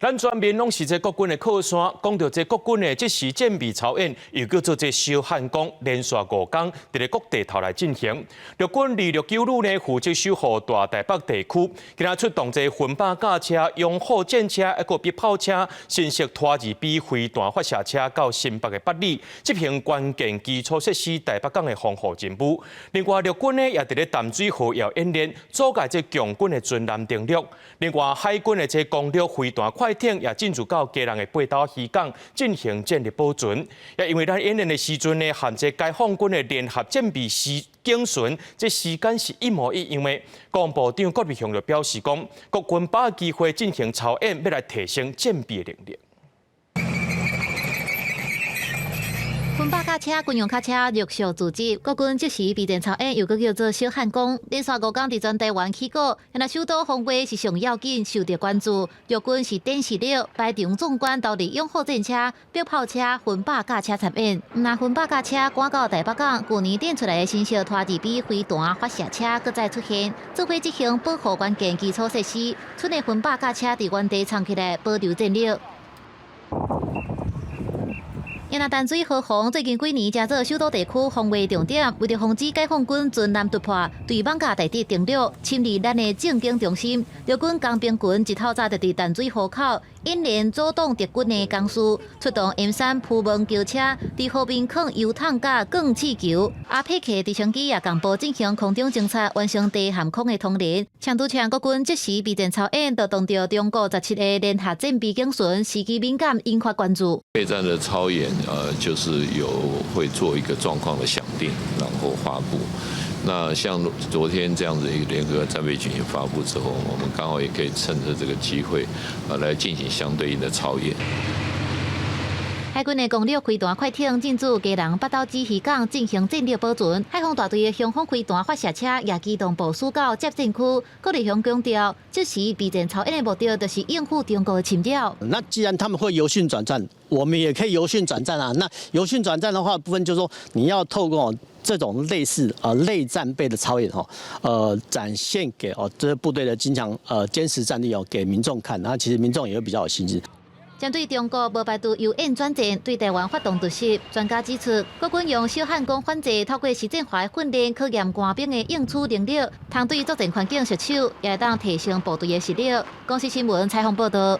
咱全面攏是這國軍的靠山，講著這國軍的即時戰備操演，又叫做這小漢光，連續5工佇咧各地頭來進行。陸軍269旅呢，負責守護大台北地區，今仔出動這分靶甲車、擁護戰車，抑閣迫炮車、新式拖2B 飛彈發射車到新北的八里，執行關鍵基礎設施台北港的防護任務。另外，陸軍呢也佇咧淡水河窯演練，阻礙這共軍的巡艦登陸。另外，海軍的這攻略飛彈快艇也進駐到基隆的八斗漁港進行戰力保存。也因為咱演練的時陣呢，和這解放軍的聯合戰備時警巡，這時間是一模一樣的。國防部長郭瑞雄就表示講，國軍把握機會進行操演，欲來提升戰備能力。分靶甲車、軍用卡車陸續組織，國軍即時備戰操演，又閣叫做小漢光，連續五工佇全台灣起鼓，若首都防衛是上要緊，受著關注。陸軍是展實力，排場縱貫投入勇虎戰車、迫炮車、分靶甲車參演。毋但分靶甲車趕到台北港，舊年展出來的新式拖2B 飛彈發射車閣再出現，做伙執行保護關鍵基礎設施。賰的分靶甲車佇原地藏起來，保留戰力。若淡水河防最近幾年成做首都地區防衛重點，為著防止解放軍巡艦突破，對艋舺大堤登陸，侵入咱的政經中心。陸軍工兵群一透早就佇淡水河口演練阻擋敵軍的工事，出動 M3鋪門轎車，佇河邊囥油桶佮鋼氣球。阿帕契直升機也共步進行空中偵察，完成地和空的通聯。像拄像國軍即時備戰操演，就當著中國17個聯合戰備警巡，時機敏感，引發關注。備戰的操演，就是有會做一個狀況的想定，然後發布。那像昨天這樣子一個聯合戰備警訊發布之後，我們剛好也可以趁着這個機會，來進行相對應的操演。海軍的攻略飛彈快艇進駐基隆八斗子漁港進行戰力保存，海防大隊的雄風飛彈發射車也機動部署到接戰區。郭立雄強調，這時備戰操演的目的就是應付中國的侵擾。那既然他們會由訓轉戰，我們也可以由訓轉戰啊。那由訓轉戰的話，部分就是說你要透過這種類似類戰備的操演吼，展現給哦這些部隊的堅強堅實戰力哦給民眾看，那其實民眾也會比較有信心。針對中國無排除由演轉戰，對台灣發動突襲，專家指出，國軍用小漢光反制，透過實戰化訓練，考驗官兵的應處能力，通對作戰環境熟手，也會當提升部隊的實力。公視新聞採訪報導。